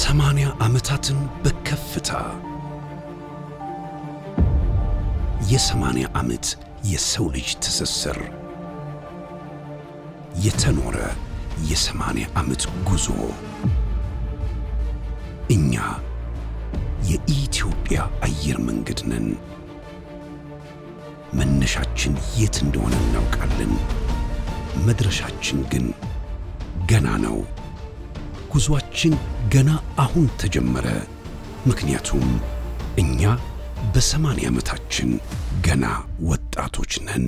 80 ዓመታትን በከፍታ፣ የ80 ዓመት የሰው ልጅ ትስስር የተኖረ የ80 ዓመት ጉዞ። እኛ የኢትዮጵያ አየር መንገድ ነን። መነሻችን የት እንደሆነ እናውቃለን። መድረሻችን ግን ገና ነው። ጉዞአችን ገና አሁን ተጀመረ። ምክንያቱም እኛ በ80 ዓመታችን ገና ወጣቶች ነን።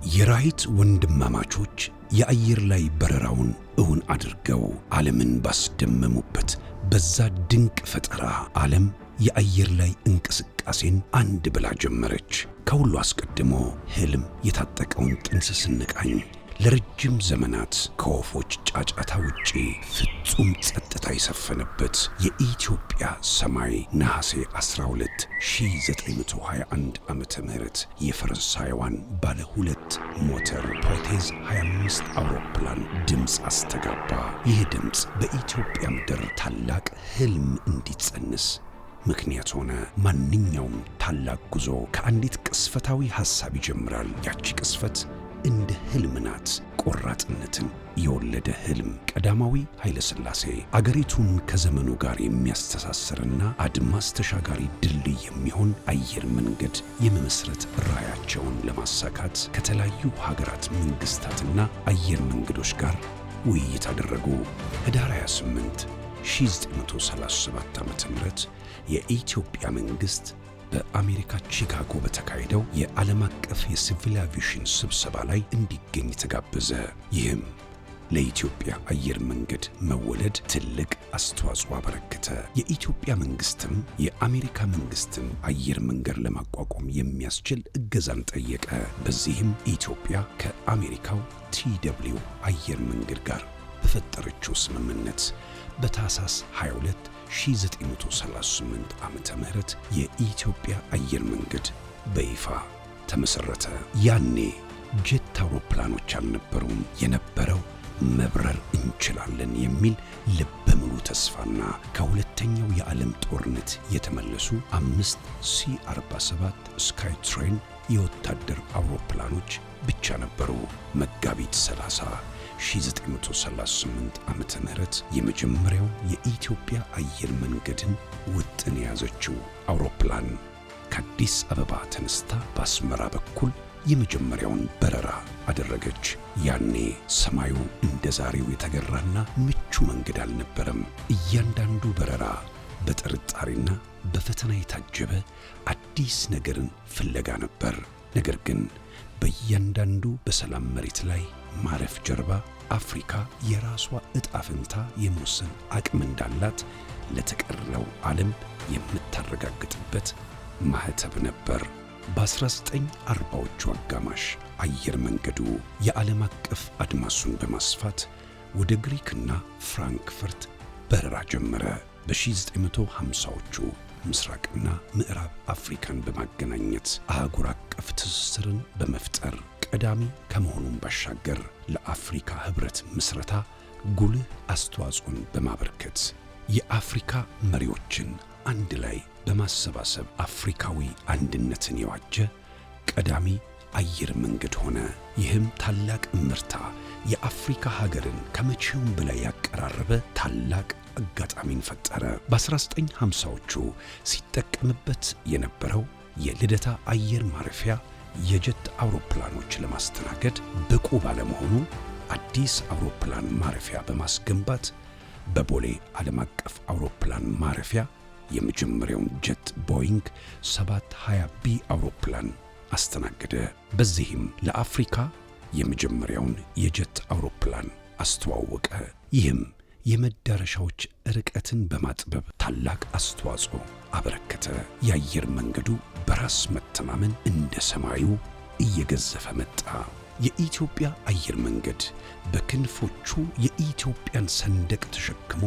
የራይት ወንድማማቾች የአየር ላይ በረራውን እውን አድርገው ዓለምን ባስደመሙበት በዛ ድንቅ ፈጠራ ዓለም የአየር ላይ እንቅስቃሴን አንድ ብላ ጀመረች። ከሁሉ አስቀድሞ ሕልም የታጠቀውን ጥንስስ ስንቃኝ ለረጅም ዘመናት ከወፎች ጫጫታ ውጪ ፍጹም ጸጥታ የሰፈነበት የኢትዮጵያ ሰማይ ነሐሴ 12 1921 ዓ.ም. የፈረንሳይዋን ባለ ሁለት ሞተር ፖቴዝ 25 አውሮፕላን ድምፅ አስተጋባ። ይህ ድምፅ በኢትዮጵያ ምድር ታላቅ ሕልም እንዲጸንስ ምክንያት ሆነ። ማንኛውም ታላቅ ጉዞ ከአንዲት ቅጽበታዊ ሐሳብ ይጀምራል። ያቺ ቅጽበት እንደ ህልም ናት። ቆራጥነትን የወለደ ህልም። ቀዳማዊ ኃይለ ሥላሴ አገሪቱን ከዘመኑ ጋር የሚያስተሳስርና አድማስ ተሻጋሪ ድልድይ የሚሆን አየር መንገድ የመመስረት ራዕያቸውን ለማሳካት ከተለያዩ ሀገራት መንግስታትና አየር መንገዶች ጋር ውይይት አደረጉ። ህዳር 28 1937 ዓ.ም. የኢትዮጵያ መንግስት በአሜሪካ ቺካጎ በተካሄደው የዓለም አቀፍ የሲቪል አቪዬሽን ስብሰባ ላይ እንዲገኝ ተጋበዘ። ይህም ለኢትዮጵያ አየር መንገድ መወለድ ትልቅ አስተዋጽኦ አበረከተ። የኢትዮጵያ መንግስትም የአሜሪካ መንግስትን አየር መንገድ ለማቋቋም የሚያስችል እገዛን ጠየቀ። በዚህም ኢትዮጵያ ከአሜሪካው TW አየር መንገድ ጋር በፈጠረችው ስምምነት በታህሳስ 22 1938 ዓ.ም. የኢትዮጵያ አየር መንገድ በይፋ ተመሠረተ። ያኔ ጀት አውሮፕላኖች አልነበሩም። የነበረው መብረር እንችላለን የሚል ልበ ሙሉ ተስፋና ከሁለተኛው የዓለም ጦርነት የተመለሱ አምስት C-47 Skytrain የወታደር አውሮፕላኖች ብቻ ነበሩ። መጋቢት 30 1938 ዓ.ም. የመጀመሪያው የኢትዮጵያ አየር መንገድን ውጥን የያዘችው አውሮፕላን ከአዲስ አበባ ተነስታ በአስመራ በኩል የመጀመሪያውን በረራ አደረገች። ያኔ ሰማዩ እንደ ዛሬው የተገራና ምቹ መንገድ አልነበረም። እያንዳንዱ በረራ በጥርጣሬና በፈተና የታጀበ አዲስ ነገርን ፍለጋ ነበር። ነገር ግን በእያንዳንዱ በሰላም መሬት ላይ ማረፍ ጀርባ አፍሪካ የራሷ ዕጣ ፈንታ የመወሰን አቅም እንዳላት ለተቀረው ዓለም የምታረጋግጥበት ማህተብ ነበር። በ1940ዎቹ አጋማሽ አየር መንገዱ የዓለም አቀፍ አድማሱን በማስፋት ወደ ግሪክና ፍራንክፈርት በረራ ጀመረ። በ1950ዎቹ ምስራቅና ምዕራብ አፍሪካን በማገናኘት አህጉር አቀፍ ትስስርን በመፍጠር ቀዳሚ ከመሆኑም ባሻገር ለአፍሪካ ኅብረት ምስረታ ጉልህ አስተዋጽኦን በማበርከት የአፍሪካ መሪዎችን አንድ ላይ በማሰባሰብ አፍሪካዊ አንድነትን የዋጀ ቀዳሚ አየር መንገድ ሆነ። ይህም ታላቅ እምርታ የአፍሪካ ሀገርን ከመቼውም በላይ ያቀራረበ ታላቅ አጋጣሚን ፈጠረ። በ1950ዎቹ ሲጠቀምበት የነበረው የልደታ አየር ማረፊያ የጀት አውሮፕላኖች ለማስተናገድ ብቁ ባለመሆኑ አዲስ አውሮፕላን ማረፊያ በማስገንባት በቦሌ ዓለም አቀፍ አውሮፕላን ማረፊያ የመጀመሪያውን ጀት ቦይንግ 720 B አውሮፕላን አስተናገደ። በዚህም ለአፍሪካ የመጀመሪያውን የጀት አውሮፕላን አስተዋወቀ። ይህም የመዳረሻዎች ርቀትን በማጥበብ ታላቅ አስተዋጽኦ አበረከተ። የአየር መንገዱ በራስ መተማመን እንደ ሰማዩ እየገዘፈ መጣ። የኢትዮጵያ አየር መንገድ በክንፎቹ የኢትዮጵያን ሰንደቅ ተሸክሞ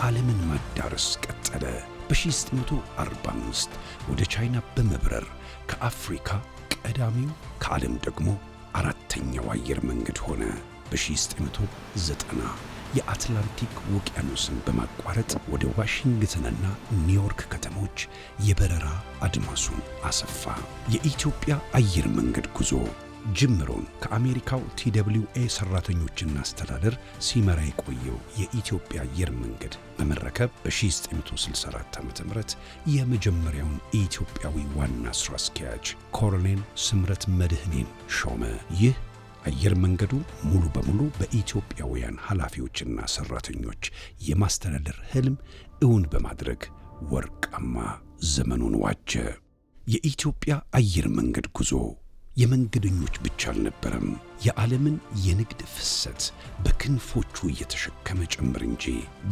ዓለምን ማዳረስ ቀጠለ። በ1945 ወደ ቻይና በመብረር ከአፍሪካ ቀዳሚው፣ ከዓለም ደግሞ አራተኛው አየር መንገድ ሆነ። በ1990 የአትላንቲክ ውቅያኖስን በማቋረጥ ወደ ዋሽንግተንና ኒውዮርክ ከተሞች የበረራ አድማሱን አሰፋ። የኢትዮጵያ አየር መንገድ ጉዞ ጅምሮን ከአሜሪካው TWA ሰራተኞችና አስተዳደር ሲመራ የቆየው የኢትዮጵያ አየር መንገድ በመረከብ በ1964 ዓ.ም የመጀመሪያውን ኢትዮጵያዊ ዋና ሥራ አስኪያጅ ኮሎኔል ስምረት መድህኔን ሾመ። ይህ አየር መንገዱ ሙሉ በሙሉ በኢትዮጵያውያን ኃላፊዎችና ሰራተኞች የማስተዳደር ህልም እውን በማድረግ ወርቃማ ዘመኑን ዋጀ። የኢትዮጵያ አየር መንገድ ጉዞ የመንገደኞች ብቻ አልነበረም፣ የዓለምን የንግድ ፍሰት በክንፎቹ እየተሸከመ ጭምር እንጂ።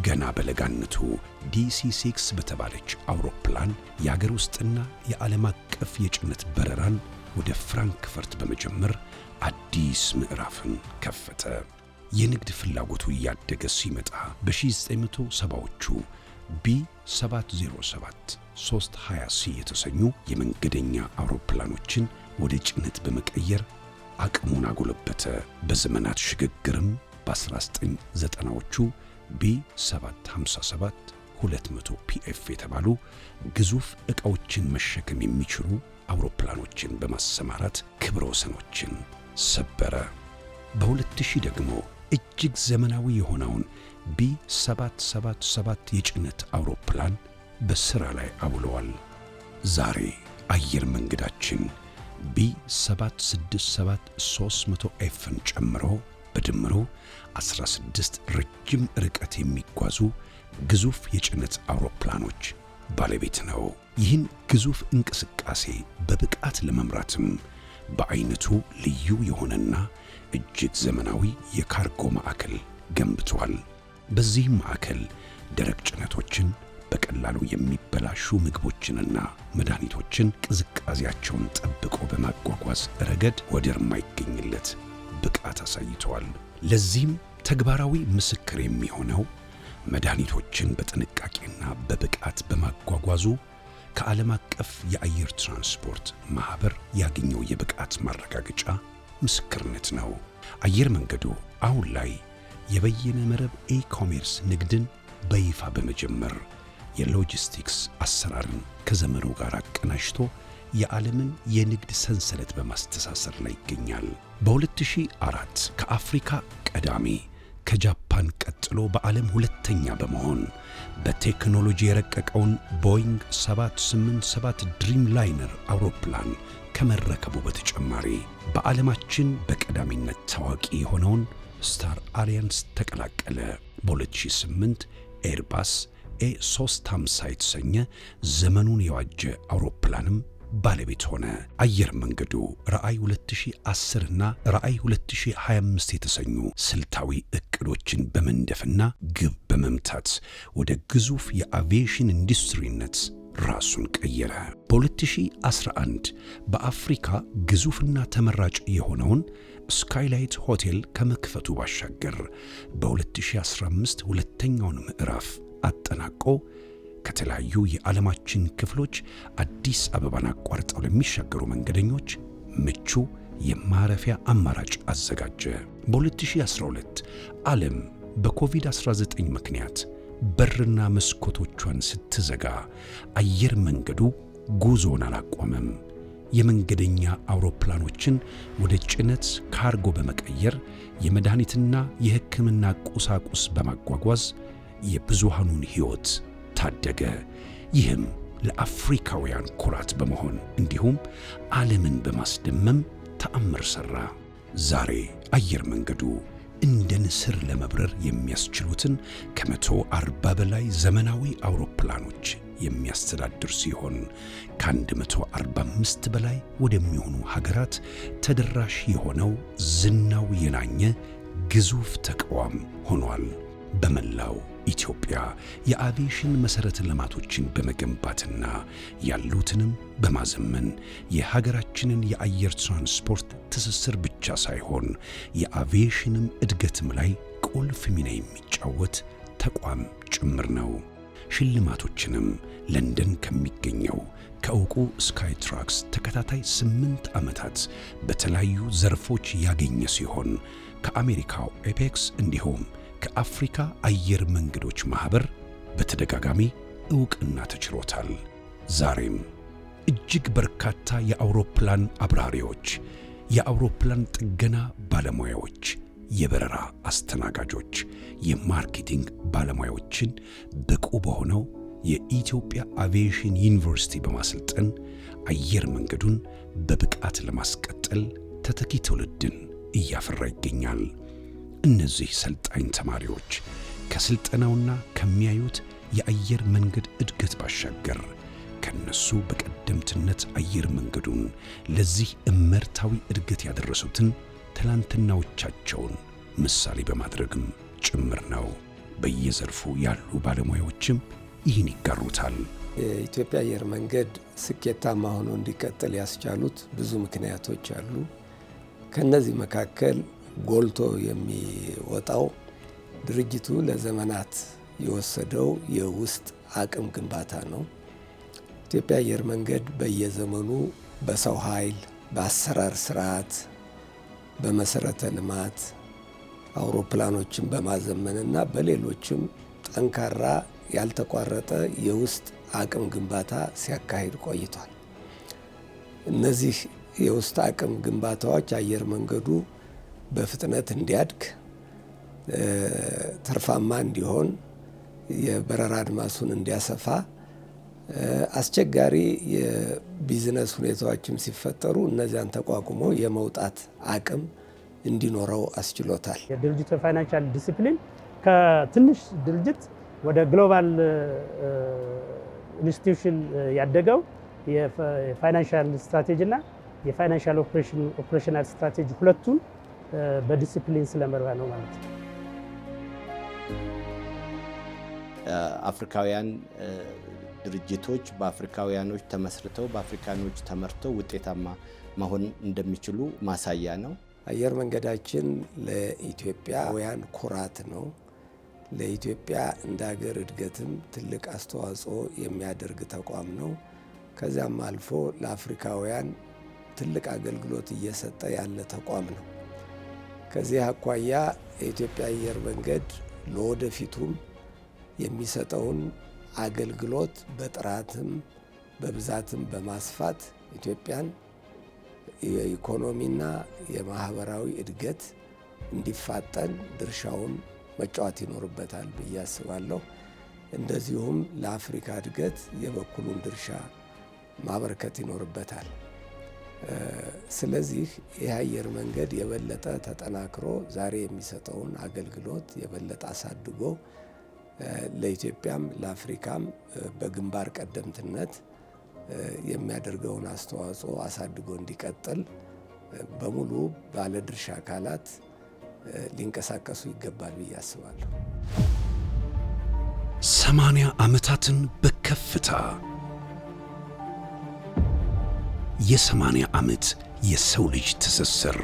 ገና በለጋነቱ DC-6 በተባለች አውሮፕላን የአገር ውስጥና የዓለም አቀፍ የጭነት በረራን ወደ ፍራንክፈርት በመጀመር አዲስ ምዕራፍን ከፈተ። የንግድ ፍላጎቱ እያደገ ሲመጣ በ1970ዎቹ B707 320 C የተሰኙ የመንገደኛ አውሮፕላኖችን ወደ ጭነት በመቀየር አቅሙን አጎለበተ። በዘመናት ሽግግርም በ1990ዎቹ B757 200 PF የተባሉ ግዙፍ ዕቃዎችን መሸከም የሚችሉ አውሮፕላኖችን በማሰማራት ክብረ ወሰኖችን ሰበረ። በ2000 ደግሞ እጅግ ዘመናዊ የሆነውን B777 የጭነት አውሮፕላን በሥራ ላይ አውለዋል። ዛሬ አየር መንገዳችን B767 300 F ን ጨምሮ በድምሩ 16 ረጅም ርቀት የሚጓዙ ግዙፍ የጭነት አውሮፕላኖች ባለቤት ነው። ይህን ግዙፍ እንቅስቃሴ በብቃት ለመምራትም በአይነቱ ልዩ የሆነና እጅግ ዘመናዊ የካርጎ ማዕከል ገንብቷል። በዚህም ማዕከል ደረቅ ጭነቶችን፣ በቀላሉ የሚበላሹ ምግቦችንና መድኃኒቶችን ቅዝቃዜያቸውን ጠብቆ በማጓጓዝ ረገድ ወደር የማይገኝለት ብቃት አሳይተዋል። ለዚህም ተግባራዊ ምስክር የሚሆነው መድኃኒቶችን በጥንቃቄና በብቃት በማጓጓዙ ከዓለም አቀፍ የአየር ትራንስፖርት ማኅበር ያገኘው የብቃት ማረጋገጫ ምስክርነት ነው። አየር መንገዱ አሁን ላይ የበይነ መረብ e-commerce ንግድን በይፋ በመጀመር የሎጂስቲክስ አሰራርን ከዘመኑ ጋር አቀናጅቶ የዓለምን የንግድ ሰንሰለት በማስተሳሰር ላይ ይገኛል። በ2004 ከአፍሪካ ቀዳሚ፣ ከጃፓን ቀጥሎ በዓለም ሁለተኛ በመሆን በቴክኖሎጂ የረቀቀውን ቦይንግ 787 ድሪም ላይነር አውሮፕላን ከመረከቡ በተጨማሪ በዓለማችን በቀዳሚነት ታዋቂ የሆነውን ስታር አሊያንስ ተቀላቀለ። በ2008 ኤርባስ A350 የተሰኘ ዘመኑን የዋጀ አውሮፕላንም ባለቤት ሆነ። አየር መንገዱ ራዕይ 2010 እና ራዕይ 2025 የተሰኙ ስልታዊ እቅዶችን በመንደፍና ግብ በመምታት ወደ ግዙፍ የአቪዬሽን ኢንዱስትሪነት ራሱን ቀየረ። በ2011 በአፍሪካ ግዙፍና ተመራጭ የሆነውን ስካይላይት ሆቴል ከመክፈቱ ባሻገር በ2015 ሁለተኛውን ምዕራፍ አጠናቆ ከተለያዩ የዓለማችን ክፍሎች አዲስ አበባን አቋርጠው ለሚሻገሩ መንገደኞች ምቹ የማረፊያ አማራጭ አዘጋጀ። በ2012 ዓለም በኮቪድ-19 ምክንያት በርና መስኮቶቿን ስትዘጋ አየር መንገዱ ጉዞን አላቆመም። የመንገደኛ አውሮፕላኖችን ወደ ጭነት ካርጎ በመቀየር የመድኃኒትና የሕክምና ቁሳቁስ በማጓጓዝ የብዙሃኑን ሕይወት ታደገ። ይህም ለአፍሪካውያን ኩራት በመሆን እንዲሁም ዓለምን በማስደመም ተአምር ሠራ። ዛሬ አየር መንገዱ እንደ ንስር ለመብረር የሚያስችሉትን ከ140 በላይ ዘመናዊ አውሮፕላኖች የሚያስተዳድር ሲሆን ከ145 በላይ ወደሚሆኑ ሀገራት ተደራሽ የሆነው ዝናው የናኘ ግዙፍ ተቋም ሆኗል። በመላው ኢትዮጵያ የአቪዬሽን መሠረተ ልማቶችን በመገንባትና ያሉትንም በማዘመን የሀገራችንን የአየር ትራንስፖርት ትስስር ብቻ ሳይሆን የአቪዬሽንም እድገትም ላይ ቁልፍ ሚና የሚጫወት ተቋም ጭምር ነው። ሽልማቶችንም ለንደን ከሚገኘው ከእውቁ ስካይትራክስ ተከታታይ 8 ዓመታት በተለያዩ ዘርፎች ያገኘ ሲሆን ከአሜሪካው ኤፔክስ እንዲሁም ከአፍሪካ አየር መንገዶች ማኅበር በተደጋጋሚ ዕውቅና ተችሮታል። ዛሬም እጅግ በርካታ የአውሮፕላን አብራሪዎች፣ የአውሮፕላን ጥገና ባለሙያዎች፣ የበረራ አስተናጋጆች፣ የ marketing ባለሙያዎችን ብቁ በሆነው የኢትዮጵያ አቪዬሽን ዩኒቨርሲቲ በማሰልጠን አየር መንገዱን በብቃት ለማስቀጠል ተተኪ ትውልድን እያፈራ ይገኛል። እነዚህ ሰልጣኝ ተማሪዎች ከስልጠናውና ከሚያዩት የአየር መንገድ እድገት ባሻገር ከነሱ በቀደምትነት አየር መንገዱን ለዚህ እመርታዊ እድገት ያደረሱትን ትላንትናዎቻቸውን ምሳሌ በማድረግም ጭምር ነው። በየዘርፉ ያሉ ባለሙያዎችም ይህን ይጋሩታል። የኢትዮጵያ አየር መንገድ ስኬታማ ሆኖ እንዲቀጥል ያስቻሉት ብዙ ምክንያቶች አሉ። ከነዚህ መካከል ጎልቶ የሚወጣው ድርጅቱ ለዘመናት የወሰደው የውስጥ አቅም ግንባታ ነው። ኢትዮጵያ አየር መንገድ በየዘመኑ በሰው ኃይል፣ በአሰራር ስርዓት፣ በመሰረተ ልማት፣ አውሮፕላኖችን በማዘመንና በሌሎችም ጠንካራ ያልተቋረጠ የውስጥ አቅም ግንባታ ሲያካሂድ ቆይቷል። እነዚህ የውስጥ አቅም ግንባታዎች አየር መንገዱ በፍጥነት እንዲያድግ፣ ትርፋማ እንዲሆን፣ የበረራ አድማሱን እንዲያሰፋ፣ አስቸጋሪ የቢዝነስ ሁኔታዎችም ሲፈጠሩ እነዚያን ተቋቁሞ የመውጣት አቅም እንዲኖረው አስችሎታል። የድርጅቱ የ financial discipline ከትንሽ ድርጅት ወደ global institution ያደገው የ financial strategy እና የ financial operational strategy ሁለቱን በዲሲፕሊን ስለመራ ነው ማለት ነው። አፍሪካውያን ድርጅቶች በአፍሪካውያኖች ተመስርተው በአፍሪካኖች ተመርተው ውጤታማ መሆን እንደሚችሉ ማሳያ ነው። አየር መንገዳችን ለኢትዮጵያውያን ኩራት ነው። ለኢትዮጵያ እንደ ሀገር እድገትም ትልቅ አስተዋጽኦ የሚያደርግ ተቋም ነው። ከዚያም አልፎ ለአፍሪካውያን ትልቅ አገልግሎት እየሰጠ ያለ ተቋም ነው። ከዚህ አኳያ የኢትዮጵያ አየር መንገድ ለወደፊቱም የሚሰጠውን አገልግሎት በጥራትም በብዛትም በማስፋት ኢትዮጵያን የኢኮኖሚና የማህበራዊ እድገት እንዲፋጠን ድርሻውን መጫወት ይኖርበታል ብዬ አስባለሁ። እንደዚሁም ለአፍሪካ እድገት የበኩሉን ድርሻ ማበርከት ይኖርበታል። ስለዚህ ይህ አየር መንገድ የበለጠ ተጠናክሮ ዛሬ የሚሰጠውን አገልግሎት የበለጠ አሳድጎ ለኢትዮጵያም ለአፍሪካም በግንባር ቀደምትነት የሚያደርገውን አስተዋጽኦ አሳድጎ እንዲቀጥል በሙሉ ባለድርሻ አካላት ሊንቀሳቀሱ ይገባል ብዬ አስባለሁ። 80 ዓመታትን በከፍታ፣ የ80 ዓመት የሰው ልጅ ትስስር፣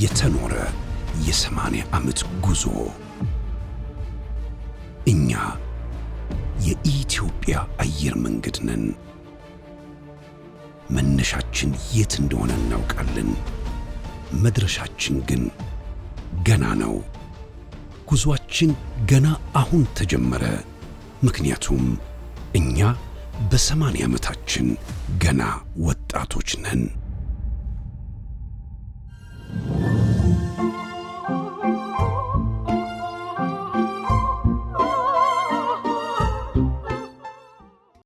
የተኖረ የ80 ዓመት ጉዞ። እኛ የኢትዮጵያ አየር መንገድ ነን። መነሻችን የት እንደሆነ እናውቃለን። መድረሻችን ግን ገና ነው። ጉዞአችን ገና አሁን ተጀመረ። ምክንያቱም እኛ በ80 ዓመታችን ገና ወጣቶች ነን።